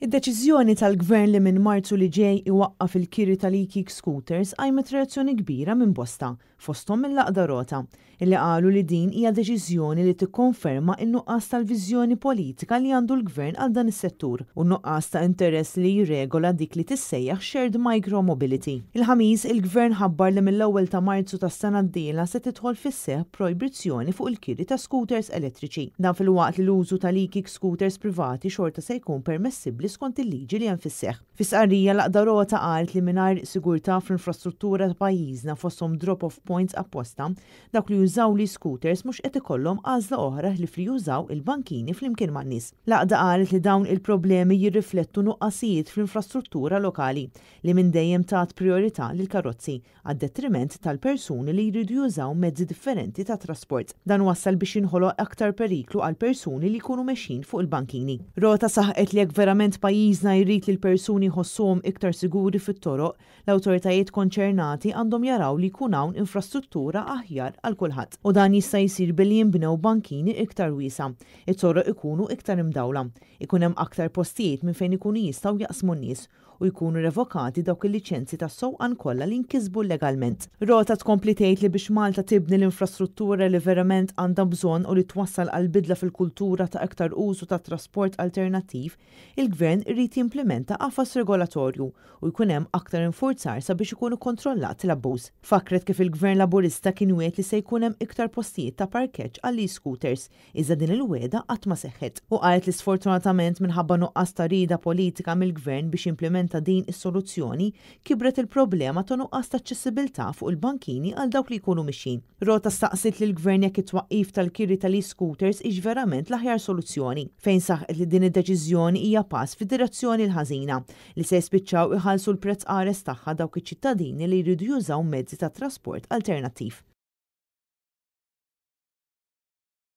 Id-deċiżjoni tal-Gvern li minn Marzu li ġej iwaqqaf il-kiri tal-e-kick scooters qajmet reazzjoni kbira minn bosta, fosthom mill-Għaqda Rota, illi qalu li din hija deċiżjoni li tikkonferma n-nuqqas tal-viżjoni politika li għandu l-Gvern għal dan is-settur u n-nuqqas ta' interess li jirregola dik li tissejjaħ shared micro mobility. Il-Ħamis, il-Gvern ħabbar li mill-ewwel ta' Marzu tas-sena d-dieħla se tidħol fis-seħħ projbizzjoni fuq il-kiri ta' scooters elettriċi. Dan filwaqt li l-użu tal-e-kick scooters privati xorta se jkun permessibbli skont il-liġi li hemm fis-seħħ. Fi stqarrija l-Għaqda Rota qalet li mingħajr sigurtà fl-infrastruttura ta' pajjiżna fosthom drop-off points apposta, dawk li jużaw l-e-scooters mhux qed ikollhom għażla oħra ħlief li jużaw il-bankini flimkien man-nies. L-Għaqda qalet li dawn il-problemi jirriflettu nuqqasijiet fl-infrastruttura lokali li minn dejjem tat prijorità lill-karozzi għad-detriment tal-persuni li jridu jużaw mezzi differenti ta' trasport. Dan wassal biex jinħoloq aktar periklu għal persuni li jkunu mexjin fuq il-bankini. Rota saħqet li jekk verament pajjiżna jrid li l-persuni jħossuhom iktar siguri fit-toroq, l-awtoritajiet konċernati għandhom jaraw li jkun hawn infrastruttura aħjar għal kulħadd. U dan jista' jsir billi jinbnew bankini iktar wiesgħa, it-toroq ikunu iktar imdawla, ikun hemm aktar postijiet minn fejn ikunu jistgħu jaqsmu n-nies u jkunu revokati dawk il-liċenzji tas-sewqan kollha li nkisbu llegalment. Rota tkompli tgħid li biex Malta tibni l-infrastruttura li verament għandha bżonn u li twassal għal bidla fil-kultura ta' iktar użu ta' trasport alternattiv, il-Gvern irid jimplimenta qafas regolatorju u jkun hemm aktar infurzar sabiex ikun ikkontrollat l-abbuż. Fakkret kif il-Gvern Laburista kien wiegħed li se jkun hemm iktar postijiet ta' parkeġġ għall-e-scooters Iżda din il-wegħda qatt ma seħħet. U qalet li sfortunatament minħabba nuqqas ta' rieda politika mill-Gvern biex jimplimenta din is-soluzzjoni, kibret il-problema ta' nuqqas ta' aċċessibilità fuq il-bankini għal dawk li jkunu mixjin. Rota staqsiet lill-Gvern jekk it-twaqqif tal-kiri tal-e-scooters hix verament l-aħjar soluzzjoni, fejn saħqet li din id-deċiżjoni hija pass fid-direzzjoni l-ħażina, li se jispiċċaw iħallsu l-prezz qares tagħha dawk iċ-ċittadini li jridu jużaw mezzi ta' trasport alternattiv.